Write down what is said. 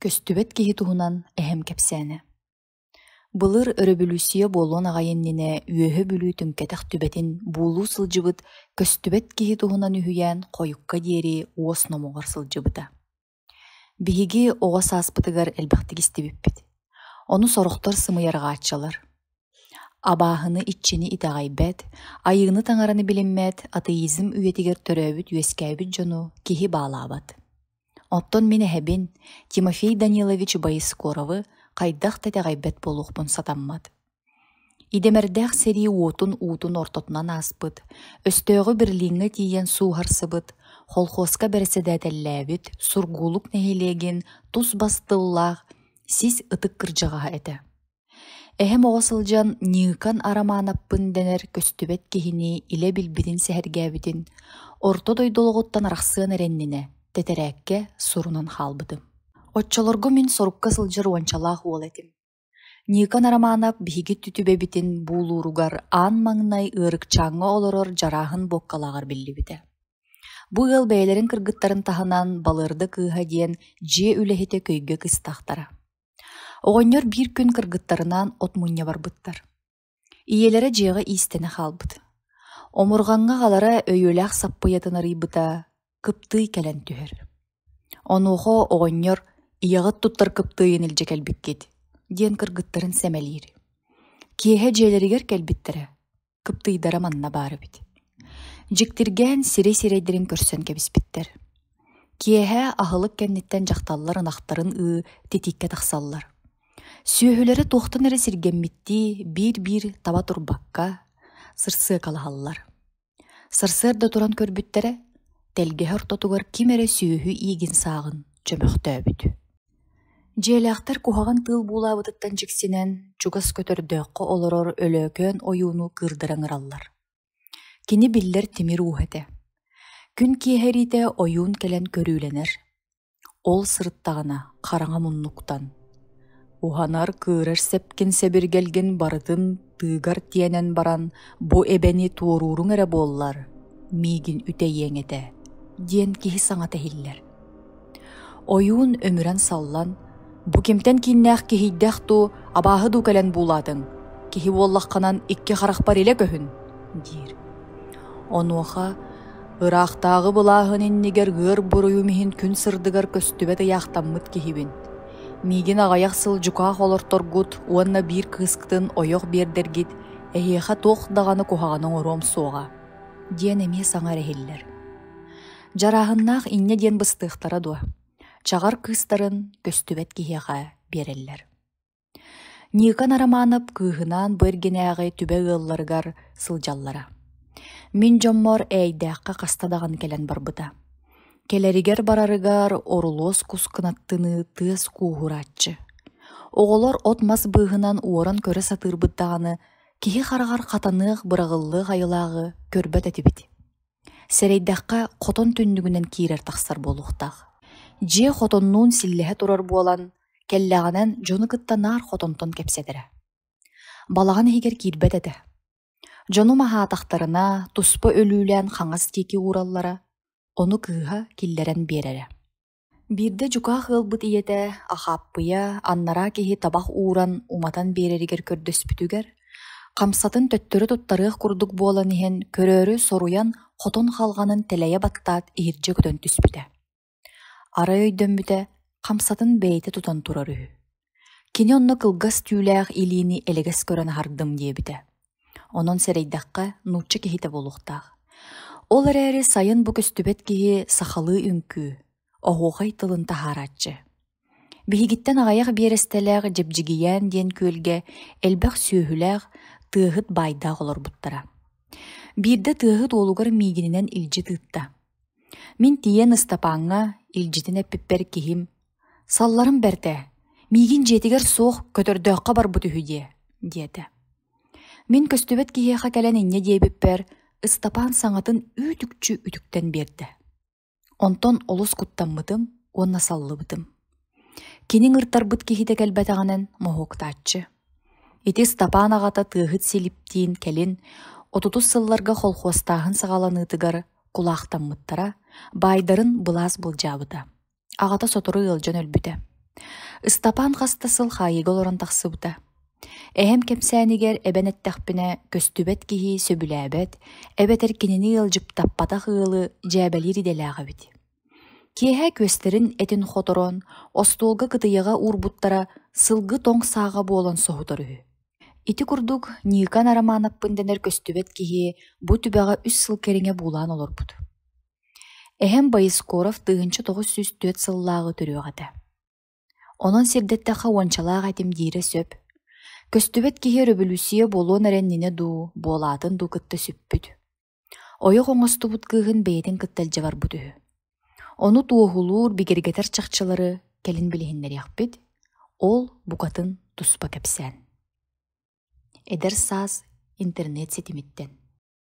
Көстүбэт киһи туһунан эһэм кэпсээнэ. Былыр өрөбөлүүссүйэ буолуон аҕай иннинэ Үөһэ Бүлүү түҥкэтэх түбэтин буулуу сылдьыбыт көстүбэт киһи туһунан үһүйээн хойукка диэри уос номоҕор сылдьыбыта. Биһиги оҕо сааспытыгар элбэхтик истибиппит. Ону сорохтор сымыйарҕааччылар. Абааһыны иччини итэҕэйбэт, айыыны-таҥараны билиммэт атеизм үйэтигэр төрөөбүт-үөскээбит дьону киһи баалаабат. Оттон мин эһэбин, Тимофей Данилович Боескоровы хайдах да итэҕэйбэт буолуохпун сатаммат. Идэмэрдээх сэрии уотун-уутун ортотунан ааспыт, өстөөҕү Берлиҥҥэ тиийэн сууһарсыбыт, колхуоска бэрэссэдээтэллээбит Сургуулук нэһилиэгин тус-бас тыллаах сис ытык кырдьаҕаһа этэ. Эһэм оҕо сылдьан Ньыыкан Арамаанаппын дэнэр көстүбэт киһини илэ билбитин сэһэргээбитин, орто дойду олоҕуттан арахсыан эрэ иннинэ тэтэрээккэ сурунан хаалбытым. Оччолорго мин сорукка сылдьар уончалаах уол этим. Ньыыкан Арамаанап биһиги түтүбэбитин буулууругар аан маҥнай Ыарыкчааҥҥа олорор Дьарааһын буоккалааҕар биллибитэ. Бу ыал бэйэлэрин кыргыттарын таһынан Балыарда кыыһа диэн дьиэ үлэһитэ көйгө кыстахтара. Оҕонньор биир күн кыргыттарынаан от мунньа барбыттар. Ийэлэрэ дьиэҕэ иистэнэ хаалбыт. Омурҕаҥҥа аҕалара өйүөлээх саппыйатын арыйбыта, кыптыый кэлэн түһэр. Онуоха оҕонньор «Ийэҕит туттар кыптыыйын илдьэ кэлбиккит» диэн кыргыттарын сэмэлиир. Киэһэ дьиэлэригэр кэлбиттэрэ, кыптыйдара манна баар эбит. Дьиктиргээн сирэй-сирэйдэрин көрсөн кэбиспиттэр. Киэһэ аһылык кэнниттэн дьахталлар ынахтарын ыы титииккэ тахсаллар. Сүөһүлэрэ туохтан эрэ сиргэммиттии биир-биир таба турбакка сырсыакалаһаллар. Сарсыарда туран көрбүттэрэ, тэлгэһэ ортотугар ким эрэ сүөһү иигин сааҕын чөмөхтөөбүт. Дьиэлээхтэр куһаҕан тыал буулаабытыттан дьиксинэн, чугас көтөрдөөххө олорор Өлөөкөөн ойууну кыырдара ыҥыраллар. Кини биллэр тимир ууһа этэ. Күн киэһэриитэ ойуун кэлэн көрүүлэнэр. Ол сырыттаҕына хараҥа муннуктан «Уһанар, кыырар сэпкин сэбиргэлгин барытын тыыгар тиэнэн баран бу эбэни туорууруҥ эрэ буоллар, миигин үтэйиэҥ этэ» диэн киһи саҥата иһиллэр. Ойуун өмүрэн саллан, «Бу кимтэн кииннээх киһийдэх дуу, абааһы дуу кэлэн буулаатыҥ? Киһи буоллаххынан икки харахпар илэ көһүн» диир. Онуоха «Ыраахтааҕы былааһын иннигэр ыар буруйум иһин күн сырдыгар көстүбэт ыйаахтаммыт киһибин. Миигин аҕыйах сыл дьукаах олорторгут уонна биир кыыскытын ойох биэрдэргит, эһиэхэ туох даҕаны куһаҕаны оҥоруом суоҕа» диэн эмиэ саҥа эрэ иһиллэр. Дьарааһыннаах инньэ диэн быстыахтара дуо, чаҕар кыыстарын көстүбэт киһиэхэ биэрэллэр. Ньыыкан Арамаанап кыыһынаан бу эргинээҕи түбэ ыалларыгар сылдьаллара. Мин дьоммор Ээйдээххэ хаста даҕаны кэлэн барбыта. Кэлэригэр-барарыгар орулуос кус кынаттыныы тыас кууһурааччы. Оҕолор от-мас быыһынан уоран көрө сатыырбыт даҕаны киһи хараҕар хатаныах быраҕыллыах айылааҕы көрбөт этибит. Сэрэйдэххэ, хотон түннүгүнэн киирэр-тахсар буолуохтаах. Дьиэ хотоннуун силлэһэ турар буолан, кэллэҕинэн дьону кытта наар хотонтон кэпсэтэрэ. Балаҕан иһигэр киирбэт этэ. Дьонум аһаатахтарына, туспа өлүүлээн хаҥас диэки уураллара, ону кыыһа киллэрэн биэрэрэ. Биирдэ дьукаах ыалбыт ийэтэ Ахааппыйа аннараа киһи табах ууран уматан биэрэригэр көрдөспүтүгэр, хамсатын төттөрү туттарыах курдук буолан иһэн көрөөрү соруйан хотон халҕанын тэлэйэ баттаат иһирдьэ көтөн түспүтэ. Арай өйдөммүтэ, хамсатын бэйэтэ тутан турар үһү. Кини онно кылгас түүлээх илиини элэгэс көрөн аһардым диэбитэ. Онон сэрэйдэххэ, нуучча киһитэ буолуохтаах. Ол эрээри сайын бу көстүбэт киһи сахалыы үҥкүү, оһуохай тылын таһаарааччы. Биһигиттэн аҕыйах биэрэстэлээх Дьэбдьигийээн диэн күөлгэ элбэх сүөһүлээх, тыаһыт баайдаах олорбуттара. Биирдэ тыаһыт уолугар миигининэн илдьит ыытта. Мин тиийэн Ыстапааҥҥа илдьитин эппиппэр киһим «Салларым бэрт ээ, миигин дьиэтигэр суох, көтөрдөөххө барбыт үһү диэ» диэтэ. Мин көстүбэт киһиэхэ кэлэн инньэ диэбиппэр, Ыстапаан саҥатын үүт-үкчү үтүктэн биэрдэ. Онтон олус куттаммытым уонна саллыбытым. Кини ыҥыртарбыт киһитэ кэлбэтэҕинэн моһуоктааччы. Ити Ыстапаан аҕата тыаһыт Силиптиин кэлин отутус сылларга колхуостааһын саҕаланыытыгар кулаахтаммыттара, баайдарын былаас былдьаабыта. Аҕата сотору ыалдьан өлбүтэ. Ыстапаан хас да сыл хаайыыга олорон тахсыбыта. Эһэм кэпсээнигэр эбэн эттэхпинэ, көстүбэт киһи сөбүлээбэт, эбэтэр кинини ыалдьыттаппатах ыалы дьээбэлиир идэлээх эбит. Киэһэ күөстэрин этин хоторон, остуолга кытыйаҕа уурбуттара сылгы тоҥ сааҕа буолан соһутар үһү. Ити курдук Ньыыкан Арамаанаппын дэнэр көстүбэт киһи бу түбэҕэ үс сыл кэриҥэ буулаан олорбут. Эһэм Боескоров 1904 сыллааҕы төрүөх этэ. Онон сирдэттэххэ уончалаах этим диирэ сөп. Көстүбэт киһи өрөбөлүүссүйэ буолуон эрэ иннинэ дуу, буолаатын дуу кытта сүппүт. Ойох оҥостубут кыыһын бэйэтин кытта илдьэ барбыт үһү. Ону туоһулуур, бигэргэтэр чахчылары кэлин билиһиннэриэхпит, ол букатын туспа кэпсээн. Эдэр саас интернет ситимиттэн.